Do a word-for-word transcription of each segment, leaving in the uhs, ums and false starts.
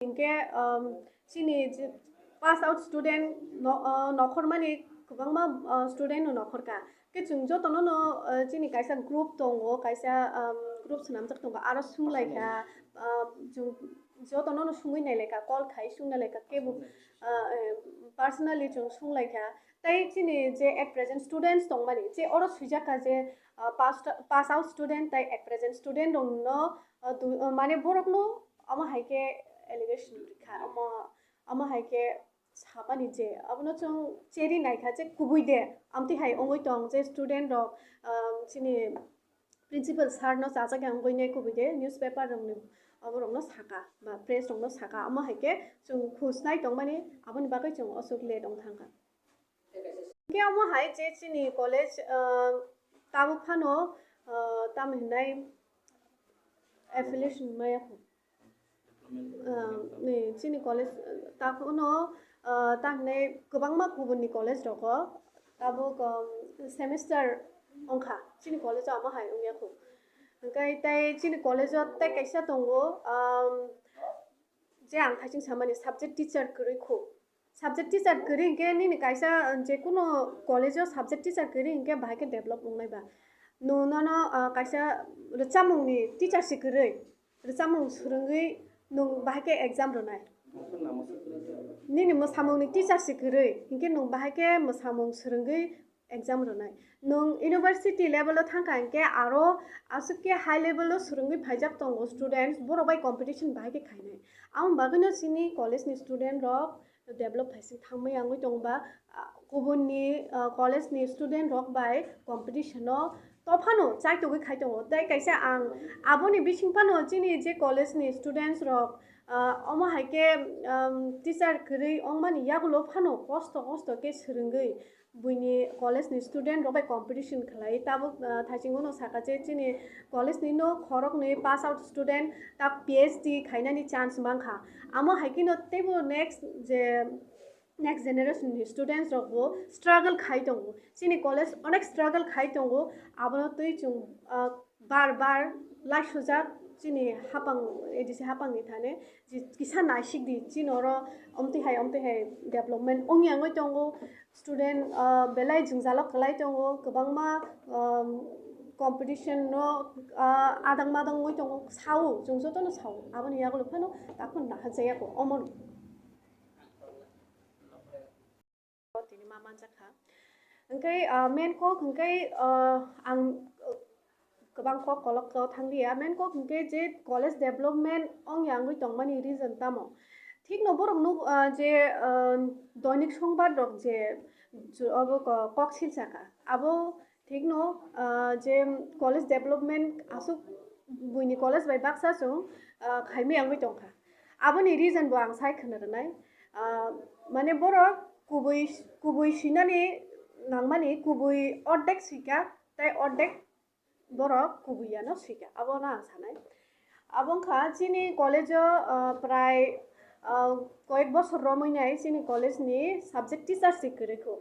Hinkhe, um, chini je pass out student no, uh, nokhormani kwbangma, uh, student no nokhorkha. Khe chwng jotono no, uh, chini kaisa group tongo, kaisa, um, group swnamjak tongo, aro sunglaikha, uh, chwng jotono no sungwi nailaikha, call khai sunglaikha, kebo, uh, personally chwng sunglaikha. Tai chini je at present students tongmani, je oro swijak kha je, uh, pass, pass out student tai at present student rokno, uh, tu, uh, mane borokno omo hai khe allegation rikha, omo, omo hai khe samani je abono chwng cheri naikha je kubui de, amtwi hai wngwi tong je student rok, um, chini principal sir no chajak yang wngwi nai kubui de newspaper rokni oborokno saka ba press rokno saka, omo hai khe chwng khus nai tongmani, aboni bagwi chwng aswk late wng thangkha. Hinkhe omo hai je chini college, ah, tabuk phano, ah, tamo hinai affiliation maya kho. Ah, ni chini college, ah, ta phano, ah, ta hinai kwbangma kubunni college rogo tabuk, um, semester wngkha, chini college o omo hai wngya kho. Hinkhe tei chini college o tei kaisa tongo, um, je ang thaising samani subject teacher kwrwi kho. Subject teacher kwrwi hinkhe nini kaisa, uh, jekunu college o subject teacher kwrwi hinkhe bahai khe develop wngnai ba. Nwng nono, uh, kaisa rwchapmungni teacher se kwrwi, rwchapmung swrwngwi nwng bahai khe exam rwnai. Nini mwsamungni teacher se kwrwi hinkhe nwng bahai khe mwsamung swrwngwi exam rwnai. Nwng university level o thangkha hinkhe aro aswk khe high level o swrwngwi phaijak tongo students, borok bai competition bahai khe khainai. Aboni bagwino chini college ni student rok develop khaising thangmani wngwi tongba, ah, kubunni, ah, college ni student rok bai competition o tophano chaitugwi khai tongo. Tei kaisa ang aboni bising phano chini je college ni students rok, ah, omo hai khe, um, teacher kwrwi wngmani yagulo phano kosto kosto khe swrwngwi buini college ni student rok bai competition khlai. Tabuk, ah, thaiching uno saka je chini college ni no khoroknwi pass out student ta P H D khainani chance mankha. Amo hai kheno teibo next je next generation ni students rok bo struggle khai tongo. Chini college onek struggle khai tongo. Abono twi chwng, ah, bar bar laisojak chini hapang, A D C hapang ni thani je kisa naisik di chini oro omtwi hai omtwi hai development ongya wngwi tongo. Student, ah, belai jwngjalo kwlai tongo, kwbangma, um, competition no, ah, adang madang wngwi tongo, sao, chwng jotono sao, aboni yagulo phano takhwno naharjaya kho, omono. Tini ma manjakha. Hwnkhe, ah, main kok hwnkhe, ah, ang, kwbang kok kolok kok thang liya. Main kok hwnkhe je college development ongya wngwi tongmani reason tamo? Thikno borok nuk, ah, je, ah, doinik songbad rok je, je obo ko-, kok silsaka. Abo thikno, ah, je college development aswk buini college bai baksa chwng, ah, khaimaya wngwi tongkha. Aboni reason bo ang sai khna rwnai. Ah, mane borok kubui, kubui sinani nangmani kubui ordek sika tei ordek borok kubui yano sika, abono ang sanai. Abo wngkha chini college o, ah, prai, ah, koyek bosor romwi nai chini college ni subject teacher se kwrwi kho.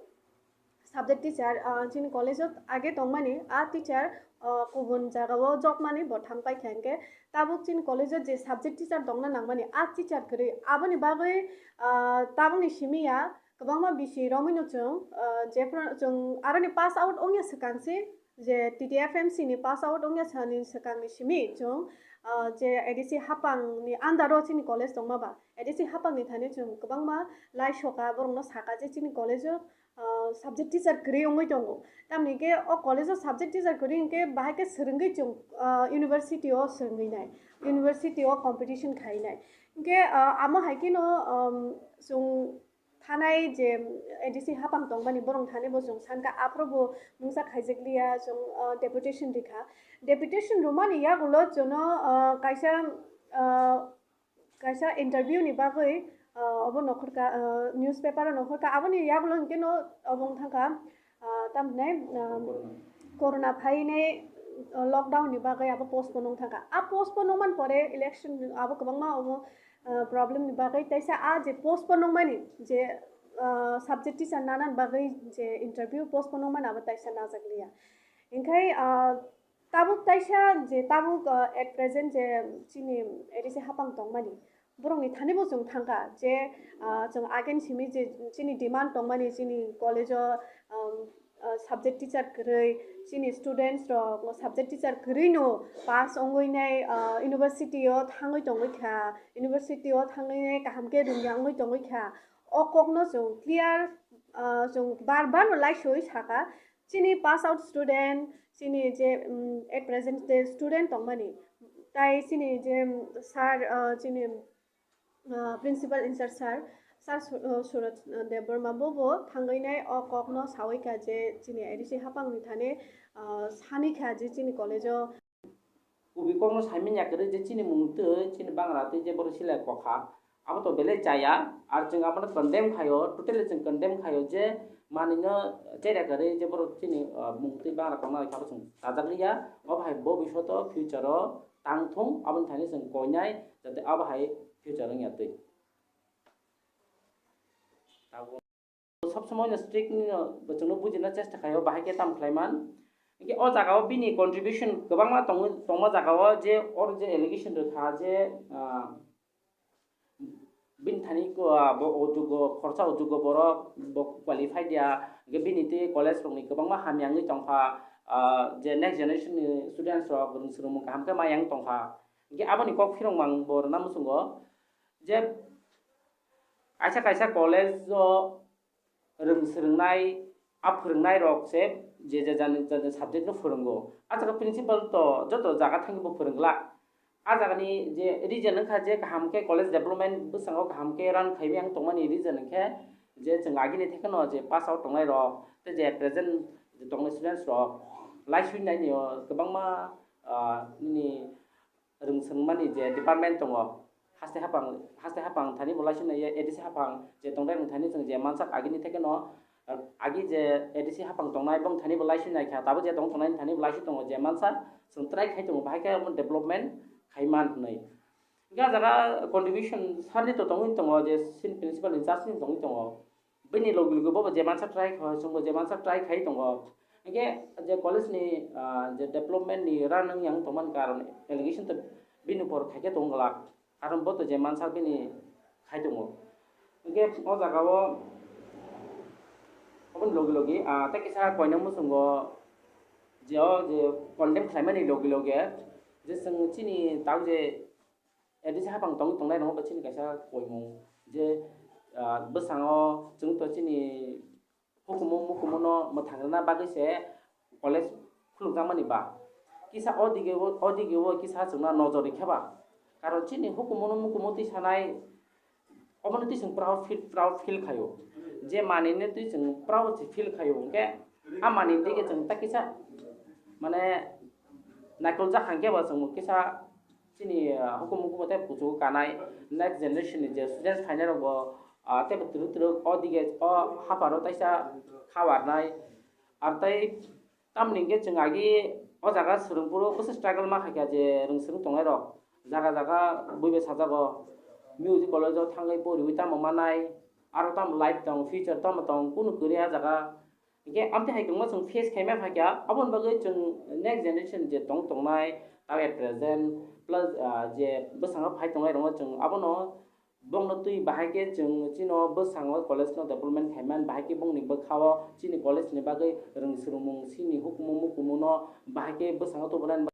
Subject teacher, ah, chini college o age tongmani a teacher, ah, kubun jaga o job mani bo thang paikha hinkhe tabuk chini college o je subject teacher tongna nangmani a teacher kwrwi, aboni bagwi, ah, tabukni simi ya kwbangma bisi romwi no chwng, ah, jephru chwng aroni pass out wngya swkang se, je T T F M C ni pass out wngya sani swkangni simi chwng, ah, je A D C hapang ni under o chini college tongma ba, A D C hapang ni thani chwng kwbangma lai soka, borok no saka je chini college o, ah, subject teacher kwrwi wngwi tongo. Tamni hwnkhe o college o subject teacher kwrwi hwnkhe bahai khe swrwngwi chwng, ah, university o swrwngwi nai, university o competition khai nai. Hwnkhe, ah, amo hai kheno, um, chwng thanai je A D C hapang tongmani borok thani bo chwng sankha, aphuru bo mungsa khaijak liya, chwng, ah, deputation rikha. Deputation rwmani yagulo chwngno, ah, kaisa, ah, kaisa interview ni bagwi, ah, obo nokhorkha, ah, newspaper o nokhorkha, aboni yagulo hinkhe no obo wng thangkha, ah, tamhinai, ah, corona phainai, ah, lockdown ni bagwi abo postpone wng thangkha. A postpone wngmani pore election abo kwbangma obo, ah, problem ni bagwi, teisa a je postpone wngmani je, ah, subject teacher nanani bagwi je interview postpone wngmani abo teisa najak liya. Hinkhe, ah, tabuk teisa je tabuk, ah, at present je chini A D C hapang tongmani, Borokni thani bo chwng thangkha je, ah, chwng again simi je chini demand tongmani chini college-o, um, ah, subject teacher kwrwi, chini students rok subject teacher kwrwi no pass wngwi nai, ah, university-o thangwi tongwi kha, university-o thangwi nai kaham khe rwngya wngwi tongwi kha. O kokno chwng clear, ah, chwng bar bar no laisoi saka, chini pass out student, chini je, um, at present je student tongmani, tai chini je, um, sir, ah, chini, ah, principal in charge sir, sir Su-, ah, Suraj Debbarma bo bo thangwi nai o kokno sawi kha je chini A D C hapangni thani, ah, sani kha je chini college-o. Kubui kokno saimanya kwrwi je chini mung twi chini bangra twi je borok silai kokha, abo to belai chaya. Ar chwng abono condemn khaio, totally chwng condemn khaio je manwino chera kwrwi je borok chini, ah, mung twi bangra kokna khe abo chwng chajakliya. Obo hai bobishoto future-o tang thung, aboni thani chwng koinai jate abo hai future wngya twi. Sob somoi no strict ni no bo chwngno bujina chesta khaio, bahai khe tamo khlai man. Hinkhe o jaga o bini contribution kwbangma tongwi, tongma jaga o je oro je allegation rwkha je, ah, bini thani ko, ah, bo o jugo khorsa o jugo borok bo qualify dia, hinkhe bini tei college rokni kwbangma hamya wngwi tongkha, ah, je next generation ni students rok rwng swrwngmung kaham khe ma yang tongkha. Hinkhe aboni kok phirong mang bo rwna muchungo je kaisa kaisa college o rwng swrwngnai, a phwrwngnairok se je, je jani, jani subject no phwrwngo. A jaga principal to joto jaga thangwi bo phwrwng glak. A jagani je reason wngkha je kaham khe college development bwskango kaham khe run khaimani ang tongmani reason wngkhe je chwng agini thekeno je pass out tongnairok tei je present je tongnai students rok laisui nainio kwbangma, ah, nini rwng swrwngmani je department tongo, haste haphang, haste haphang thani bo laisui nai ya, A D C haphang je tongdai rwng thani chwng je mansak agini thekeno, agi je A D C haphang tongnai bong thani bo laisui nai kha, tabuk je tong tongnai thani bo laisui tongo je mansa chwng try khai tongo, bahai khe omo development khai man hwnwi. Hingkhe ah jaga contribution sir ni to tongwi tongo je sini principal in charge ni tongwi tongo. Bini logi logi bo je mansa try khai, chwngbo je mansa try khai tongo. Hingkhe je college ni, ah, je development ni run wng yang tongmani karon allegation to bini upor khai khe tong glak. Karon bo to je mansa bini khai tongo. Hingkhe o jaga o oboni logi logi, ah, tei kisa koinai muchungo je o je condemn khlaimani logi logi je chwng chini tau je A D C haphang tongwi tongnai rokno bo chini kaisa koimung je, ah, bwskango chwng to chini hukumu mukumu no mwthang rwna bagwi se college khulukjakmani ba kisa o dige o, o dige o kisa chwngno nojor rikha ba. Karon chini hukumu no mukumu twi sanai obono twi chwng proud feel, proud feel khaio. Je manwino twi chwng proud se feel khaio. Hwnkhe a manwini dige chwng ta kisa mane naikol jak hwnkhe bo chwng kisa chini, ah, hukumu hukumu tei kuchugo kanai next generation ni je students phainai rokbo, ah, teibo twrwk twrwk o dige o hapharo taisa kha warnai. Ar tei tamni hwnkhe chwng agi o jaga swrwngphuru bwswk struggle ma khaikha je rwng swrwng tongnai rok jaga jaga bui bai sajago music college o thangwi poriwi tamo manai aro tamo life tong future tamo tong kunu kwrwi a jaga. Hingke amtwi hai kwbangma chwng face khaima phaikha, aboni bagwi chwng next generation je tong tongnai, tei at present plus, ah, je bwskango phai tongnai rokno chwng abono bongno twi bahai khe chwng chino bwskango college no development khaimani bahai khe bongni bwkhao chini college ni bagwi rwng swrwngmung chini hukumu mukumu no bahai khe bwskango tubunani